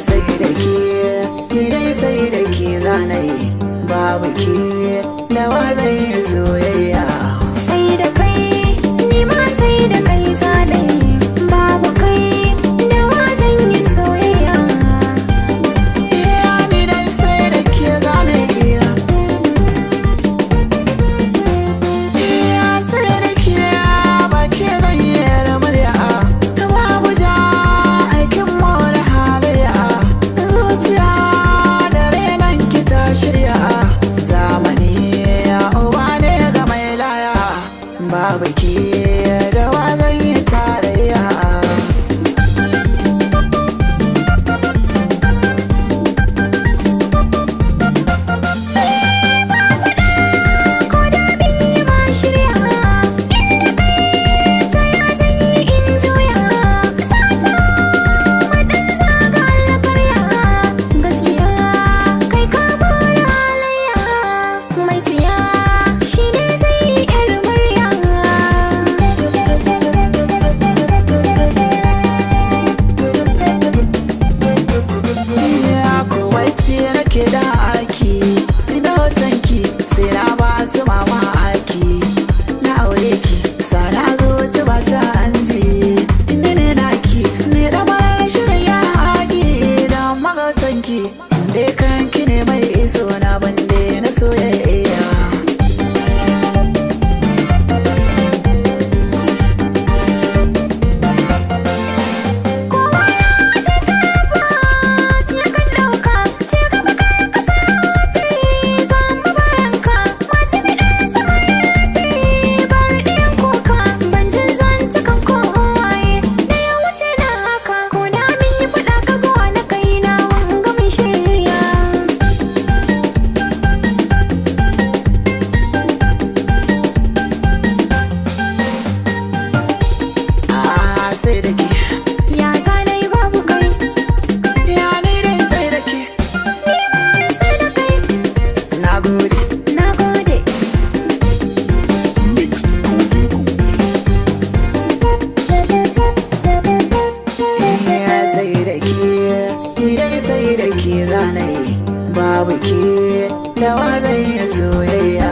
Sai da ke, ni dai sai da ke zanayi, babu ke da wa zai yi soyayya. Sai da kai, ni ma sai da kai zanayi, babu kai da wa zan yi soyayya. Iya, ni dai sai da ke zanayi. Iya, sai da ke, ba ke zan yi murya. Babu ja aikin more halayya, zuciya da renon ki ta shirya. Zamani ya uba ne ga mai laya, babu ke da wa zan yi tarayya. Ko da bin yi ma shirya, inda kai ta ya zan yi in juya. Sata maɗan zaga alkarya, gaskiya kai ka bora halayya. Mai siya shi ne zai yi yar murya. Ya kowacce nake da aki, ina hotonki sai na ba su mamaki. Na aure ki sana zuci ba ta anji, ni ne naki ni da marar shirin ya haƙi da magautanki. Dai kanki ne mai iso na bande na soyayya. Kowa ya ce tabbas ya kan ɗauka, ce gaba kar ka safi, zama bayan ka. Masu biɗar sama ya rufe, bar ɗiyan kuka. Ban jin zantukan kowaye da ya wuce na haka. Ko da min yi faɗa ka buwa na kai na wanga min shirya. Ah, sai da ke. Ya zanai babu kai, Ya ni dai sai da ke. ni ma sai da kai. Na gode. Na gode. Mixed Golden Goose. Ya sai da ke, ni dai sai da ke zanayi, babu ke da wa zai yi soyayya.